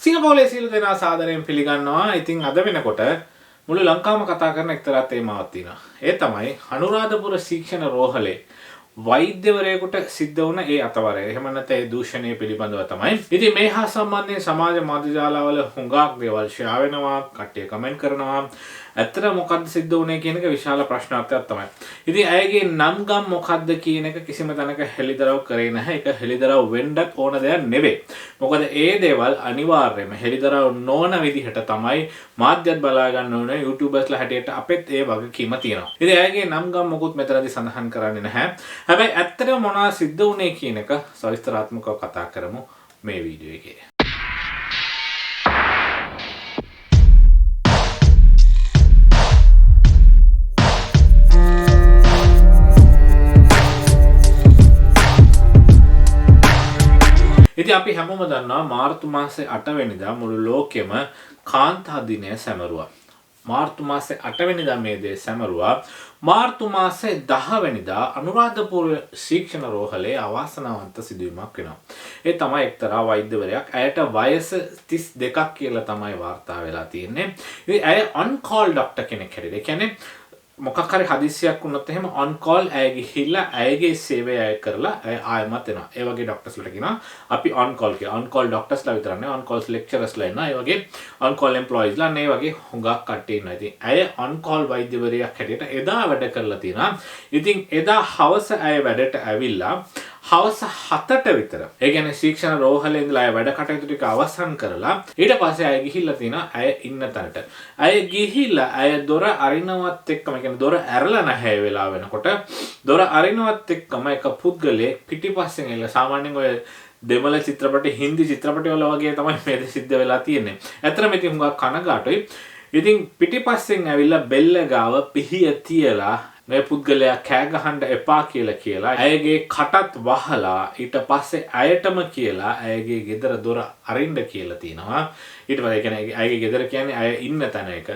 සිංහපෝලේ සියලු දෙනා සාදරයෙන් පිළිගන්නවා. ඉතින් අද වෙනකොට මුළු ලංකාවම කතා කරන එක්තරා තේමාවක් තියෙනවා. ඒ තමයි අනුරාධපුර ශික්ෂණ රෝහලේ වෛද්‍යවරයෙකුට සිද්ධ වුණ ඒ අතවරය. එහෙම නැත්නම් ඒ දූෂණය පිළිබඳව තමයි. ඉතින් මේ හා සම්බන්ධයෙන් සමාජ මාධ්‍ය ජාලාවල හුඟක් දේවල් ෂෙයා වෙනවා, කට්ටිය කමෙන්ට් කරනවා. ඇත්තට මොකද්ද සිද්ධ වුණේ කියන එක විශාල ප්‍රශ්නාර්ථයක් තමයි. ඉතින් ඇයගේ නම් ගම් මොකද්ද කියන එක කිසිම තැනක හෙළිදරව් කරේ නැහැ. ඒක හෙළිදරව් වෙන්නත් ඕන දෙයක් නෙවෙයි. මොකද ඒ දේවල් අනිවාර්යයෙන්ම හෙළිදරව් නොවන විදිහට තමයි මාධ්‍යත් බලා ගන්න ඕනේ. YouTubersලා හැටියට අපෙත් ඒ වගකීම තියෙනවා. ඉතින් ඇයගේ නම් ගම් මොකුත් මෙතනදී සඳහන් කරන්නේ නැහැ. හැබැයි ඇත්තටම මොනවා සිද්ධ වුණේ කියන එක සවිස්තරාත්මකව කතා කරමු මේ වීඩියෝ එකේ. ඉතින් අපි හැමෝම දන්නවා මාර්තු මාසේ 8 වෙනිදා මුළු ලෝකෙම කාන්තා දිනය සැමරුවා. මාර්තු මාසේ 8 වෙනිදා මේ දේ සැමරුවා. මාර්තු මාසේ 10 වෙනිදා අනුරාධපුර ශික්ෂණ රෝහලේ අවාසනාවන්ත සිදුවීමක් වෙනවා. ඒ තමයි එක්තරා වෛද්‍යවරයෙක්. ඇයට වයස 32ක් කියලා තමයි වාර්තා වෙලා තියෙන්නේ. ඉතින් ඇය ඔන් කෝල් ඩොක්ටර් කෙනෙක් හැටියට. ඒ කියන්නේ මොකක් හරි හදිසියක් වුණොත් එහෙම ඔන් කෝල් ඇය ගිහිල්ලා ඇයගේ සේවය ඇය කරලා ඇය ආයෙමත් එනවා. ඒ වගේ ඩොක්ටර්ස්ලට කියනවා අපි ඔන් කෝල් කියලා. ඔන් කෝල් ඩොක්ටර්ස්ලා විතරක් නෙවෙයි, ඔන් කෝල් ලෙක්චරර්ස්ලා ඉන්නවා. ඒ වගේ ඔන් කෝල් එම්ප්ලොයිස්ලා මේ වගේ හුඟක් කට්ටිය ඉන්නවා. ඉතින් ඇය ඔන් කෝල් වෛද්‍යවරියක් හැටියට එදා වැඩ කරලා තියෙනවා. ඉතින් එදා හවස ඇය වැඩට ඇවිල්ලා හවස 7ට විතර, ඒ කියන්නේ ශික්ෂණ රෝහලේ ඉඳලා ඇය වැඩ කටයුතු ටික අවසන් කරලා ඊට පස්සේ ඇය ගිහිල්ලා තිනවා ඇය ඉන්න තැනට. ඇය ගිහිල්ලා ඇය දොර අරිනවත් එක්කම, ඒ කියන්නේ දොර ඇරලා නැහැ ඒ වෙලාව වෙනකොට, දොර අරිනවත් එක්කම එක පුද්ගලයෙක් පිටිපස්සෙන් එල්ල, සාමාන්‍යයෙන් ඔය දෙමළ චිත්‍රපටි, හින්දි චිත්‍රපටි වල වගේ තමයි මේ දේ සිද්ධ වෙලා තියෙන්නේ. ඇත්තටම ඉතින් හුඟක් කනගාටුයි. ඉතින් පිටිපස්සෙන් ඇවිල්ලා බෙල්ල ගාව පිහිය තියලා මේ පුද්ගලයා කෑ ගහන්න එපා කියලා කියලා ඇයගේ කටත් වහලා ඊට පස්සේ ඇයටම කියලා ඇයගේ ගෙදර දොර අරින්න කියලා තියෙනවා. ඊට පස්සේ ඒ කියන්නේ ඇයගේ ගෙදර කියන්නේ ඇය ඉන්න තැන එක.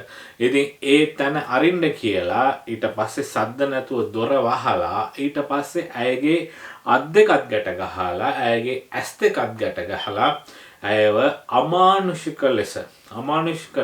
ඉතින් ඒ තැන අරින්න කියලා ඊට පස්සේ සද්ද නැතුව දොර වහලා ඊට පස්සේ ඇයගේ අත් දෙකත් ගැට ගහලා ඇයගේ ඇස් දෙකත් ගැට ගහලා ඇයව අමානුෂික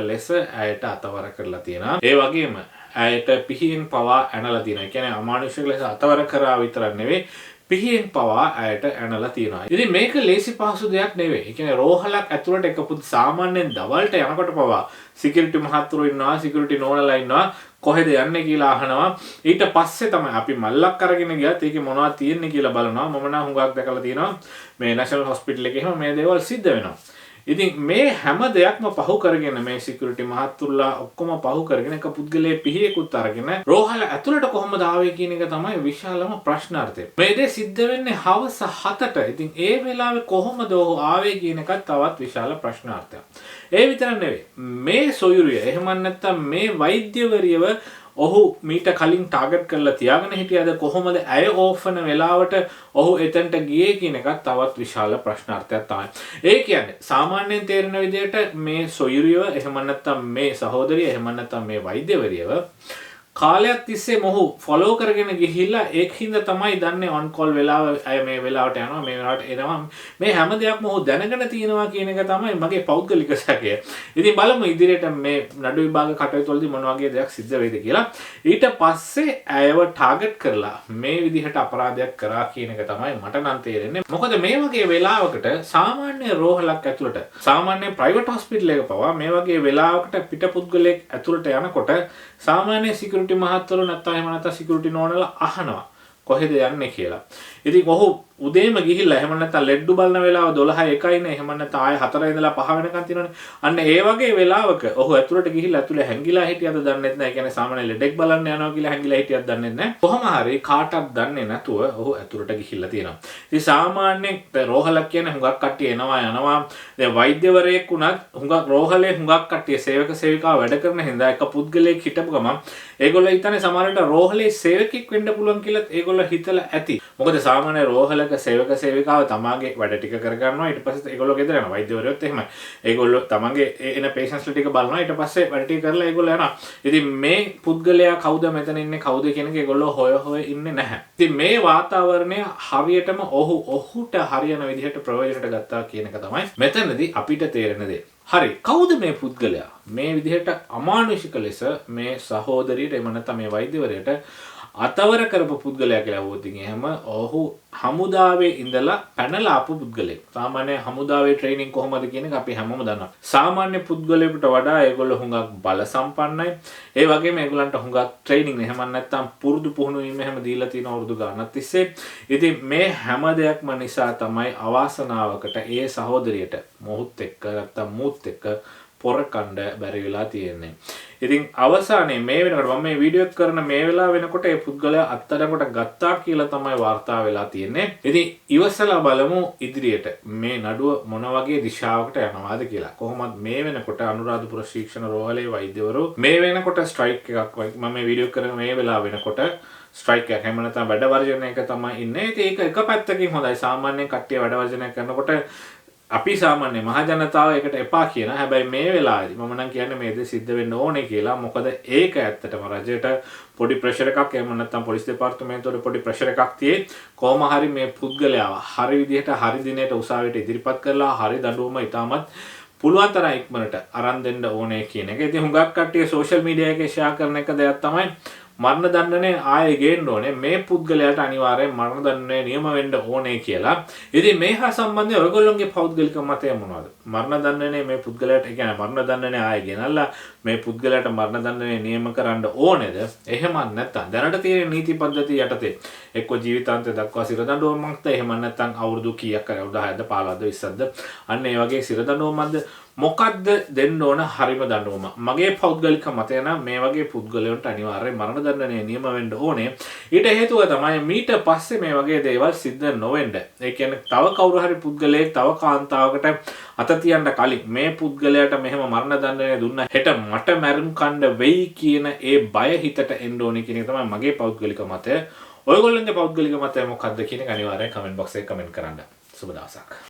ලෙස ඇයට අතවර කරලා තියෙනවා. ඒ වගේම ඇයට පිහියෙන් පවා ඇනලා තියෙනවා. ඒ කියන්නේ අමානුෂික ලෙස අතවර කරා විතරක් නෙවෙයි, පිහියෙන් පවා ඇයට ඇනලා තියෙනවා. ඉතින් මේක ලේසි පහසු දෙයක් නෙවෙයි. ඒ කියන්නේ රෝහලක් ඇතුළට එක පුදු සාමාන්‍යයෙන් දවල්ට යනකොට පවා සිකියුරිටි මහත්තුරු ඉන්නවා, සිකියුරිටි නෝනලා ඉන්නවා, කොහෙද යන්නේ කියලා අහනවා. ඊට පස්සේ තමයි අපි මල්ලක් අරගෙන ගියත් ඒකේ මොනවද තියෙන්නේ කියලා බලනවා. මම නම් හුඟක් දැකලා තියෙනවා මේ නැෂනල් හොස්පිටල් එකේ එහෙම මේ දේවල් සිද්ධ වෙනවා. ඉතින් මේ හැම දෙයක්ම පහු කරගෙන මේ සිකියුරිටි මහත්තුරුලා ඔක්කොම පහු කරගෙන එක පුද්ගලයේ පිහියකුත් අරගෙන රෝහල ඇතුළට කොහොමද ආවේ කියන එක තමයි විශාලම ප්‍රශ්නාර්ථය. මේ දේ සිද්ධ වෙන්නේ හවස 7ට. ඉතින් ඒ වෙලාවේ කොහොමද ඔහු ආවේ කියන එකත් තවත් විශාල ප්‍රශ්නාර්ථයක්. ඒ විතර නෙවෙයි, මේ සොයුරිය එහෙම නැත්නම් මේ වෛද්‍යවරියව ඔහු මීට කලින් ටාගට් කරලා තියාගෙන හිටියද, කොහොමද ඇය ඕෆ් වෙන වෙලාවට ඔහු එතනට ගියේ කියන එකත් තවත් විශාල ප්‍රශ්නාර්ථයක් තමයි. ඒ කියන්නේ සාමාන්‍යයෙන් තේරෙන විදිහට මේ සොයුරියව එහෙම නැත්නම් මේ සහෝදරිය එහෙම නැත්නම් මේ වෛද්‍යවරියව කාලයක් තිස්සේ මොහු ෆලෝ කරගෙන ගිහිල්ලා ඒක හින්දා තමයි දන්නේ ඔන් කෝල් වෙලාව අය මේ වෙලාවට යනවා, මේ වෙලාවට එනවා, මේ හැම දෙයක්ම ඔහු දැනගෙන තියෙනවා කියන එක තමයි මගේ පෞද්ගලික සැකය. ඉතින් බලමු ඉදිරියට මේ නඩු විභාග කටයුතු වලදී මොන වගේ දෙයක් සිද්ධ වෙයිද කියලා. ඊට පස්සේ ඇයව ටාගට් කරලා මේ විදිහට අපරාධයක් කරා කියන එක තමයි මට නම් තේරෙන්නේ. මොකද මේ වගේ වෙලාවකට සාමාන්‍ය රෝහලක් ඇතුළට, සාමාන්‍ය ප්‍රයිවට් හොස්පිටල් එක පවා මේ වගේ වෙලාවකට පිට පුද්ගලයෙක් ඇතුළට යනකොට සාමාන්‍ය සිකියුරිටි මහත්වරු නැත්නම් එහෙම නැත්නම් සිකියුරිටි නෝනලා අහනවා කොහෙද යන්නේ කියලා. ඉතින් ඔහු උදේම ගිහිල්ලා එහෙම නැත්නම් ලෙඩ්ඩු බලන වෙලාව 12 1යි නේ, එහෙම නැත්නම් ආයෙ 4 ඉඳලා 5 වෙනකන් තියෙනවනේ. අන්න ඒ වගේ වෙලාවක ඔහු ඇතුළට ගිහිල්ලා ඇතුළේ හැංගිලා හිටියද දන්නෙත් නෑ. ඒ කියන්නේ සාමාන්‍ය ලෙඩෙක් බලන්න යනවා කියලා හැංගිලා හිටියද දන්නෙත් නෑ. කොහොම හරි කාටවත් දන්නේ නැතුව ඔහු ඇතුළට ගිහිල්ලා තියෙනවා. ඉතින් සාමාන්‍යයෙන් දැන් රෝහලක් කියන්නේ හුඟක් කට්ටිය එනවා යනවා. දැන් වෛද්‍යවරයෙක් වුණත් හුඟක් රෝහලේ හුඟක් කට්ටිය සේවක සේවිකාව වැඩ කරන හින්දා එක පුද්ගලයෙක් හිටපු ගමන් ඒගොල්ලෝ හිතන්නේ සමහරවිට රෝහලේ සේවකෙක් වෙන්න පුළුවන් කියලාත් ඒගොල්ලෝ හිතලා ඇති. මොකද සාමාන්‍ය රෝහලක රෝහලක සේවක සේවිකාව තමාගේ වැඩ ටික කරගන්නවා. ඊට පස්සේ ඒගොල්ලෝ ගෙදර යනවා. වෛද්‍යවරයොත් එහෙමයි. ඒගොල්ලෝ තමන්ගේ එන පේෂන්ට්ස්ලා ටික බලනවා. ඊට පස්සේ වැඩ ටික කරලා ඒගොල්ලෝ යනවා. ඉතින් මේ පුද්ගලයා කවුද මෙතන ඉන්නේ කවුද කියන එක ඒගොල්ලෝ හොය හොය ඉන්නේ නැහැ. ඉතින් මේ වාතාවරණය හරියටම ඔහුට හරියන විදිහට ප්‍රයෝජනට ගත්තා කියන එක තමයි මෙතනදී අපිට තේරෙන දේ. හරි, කවුද මේ පුද්ගලයා? මේ විදිහට අමානුෂික ලෙස මේ සහෝදරියට එහෙම නැත්නම් මේ වෛද්‍යවරයට අතවර කරපු පුද්ගලයා කියලා ඇහුවොත් ඉතින් එහෙම ඔහු හමුදාවේ ඉඳලා පැනලා ආපු පුද්ගලයෙක්. සාමාන්‍ය හමුදාවේ ට්‍රේනින් කොහොමද කියන එක අපි හැමෝම දන්නවා. සාමාන්‍ය පුද්ගලයෙකුට වඩා ඒගොල්ලෝ හුඟක් බල සම්පන්නයි. ඒ වගේම ඒගොල්ලන්ට හුඟක් ට්‍රේනින් එහෙම නැත්නම් පුරුදු පුහුණු වීම එහෙම දීලා තියෙන අවුරුදු ගානක් තිස්සේ. ඉතින් මේ හැම දෙයක්ම නිසා තමයි අවාසනාවකට ඒ සහෝදරියට මොහුත් එක්ක නැත්නම් මූත් එක්ක පොර කණ්ඩ බැරි වෙලා තියෙන්නේ. ඉතින් අවසානයේ මේ වෙනකොට මම මේ වීඩියෝ එක කරන මේ වෙලාව වෙනකොට ඒ පුද්ගලයා අත්අඩංගුවට ගත්තා කියලා තමයි වාර්තා වෙලා තියෙන්නේ. ඉතින් ඉවසලා බලමු ඉදිරියට මේ නඩුව මොන වගේ දිශාවකට යනවාද කියලා. කොහොමත් මේ වෙනකොට අනුරාධපුර ශික්ෂණ රෝහලේ වෛද්‍යවරු මේ වෙනකොට ස්ට්‍රයික් එකක්, මම මේ වීඩියෝ කරන මේ වෙලාව වෙනකොට ස්ට්‍රයික් එකක් එහෙම නැත්නම් වැඩ වර්ජනයක තමයි ඉන්නේ. ඉතින් ඒක එක පැත්තකින් හොඳයි. සාමාන්‍යයෙන් කට්ටිය වැඩ වර්ජනය කරනකොට අපි සාමාන්‍ය මහ ජනතාව ඒකට එපා කියන. හැබැයි මේ වෙලාවේදී මම නම් කියන්නේ මේ දේ සිද්ධ වෙන්න ඕනේ කියලා. මොකද ඒක ඇත්තටම රජයට පොඩි ප්‍රෙෂර් එකක් එහෙම නැත්නම් පොලිස් දෙපාර්තමේන්තුවට පොඩි ප්‍රෙෂර් එකක් තියෙයි. කොහොම හරි මේ පුද්ගලයාව හරි විදිහට හරි දිනයට උසාවියට ඉදිරිපත් කරලා හරි දඬුවම ඉතාමත් පුළුවන් තරම් ඉක්මනට අරන් දෙන්න ඕනේ කියන එක. ඉතින් හුඟක් කට්ටිය සෝෂල් මීඩියා එකේ ෂෙයා කරන එක දෙයක් තමයි මරණ දණ්ඩනය ආයෙ ගේන්න ඕනේ, මේ පුද්ගලයාට අනිවාර්යෙන් මරණ දණ්ඩනය නියම වෙන්න ඕනේ කියලා. ඉතින් මේ හා සම්බන්ධයෙන් ඔයගොල්ලෝගේ පෞද්ගලික මතය මොනවද? මරණ දණ්ඩනය මේ පුද්ගලයාට, ඒ කියන්නේ මරණ දණ්ඩනය ආයෙ ගෙනල්ලා මේ පුද්ගලයාට මරණ දණ්ඩනය නියම කරන්න ඕනේද? එහෙම නැත්නම් දැනට තියෙන නීති පද්ධතිය යටතේ එක්ක ජීවිතාන්තය දක්වා සිර දඬුවමක්ද, එහෙම නැත්නම් අවුරුදු කීයක් හරි, අවුරුදු 10ද 15ද 20ද අන්න ඒ වගේ සිර දඬුවමක්ද, මොකද්ද දෙන්න ඕන හරිම දඬුවම? මගේ පෞද්ගලික මතය නම් මේ වගේ පුද්ගලයන්ට අනිවාර්යයෙන් මරණ දණ්ඩනය නියම වෙන්න ඕනේ. ඊට හේතුව තමයි මීට පස්සේ මේ වගේ දේවල් සිද්ධ නොවෙන්න. ඒ කියන්නේ තව කවුරු හරි පුද්ගලයෙක් තව කාන්තාවකට අත තියන්න කලින් මේ පුද්ගලයාට මෙහෙම මරණ දණ්ඩනය දුන්නා හෙට මට මැරුම් කණ්ඩ වෙයි කියන ඒ බය හිතට එන්න ඕනේ කියන එක තමයි මගේ පෞද්ගලික මතය. ඔයගොල්ලන්ගේ පෞද්ගලික මතය මොකද්ද කියන එක අනිවාර්යයෙන් කමෙන්ට් බොක්ස් එකේ කමෙන්ට් කරන්න. සුබ දවසක්.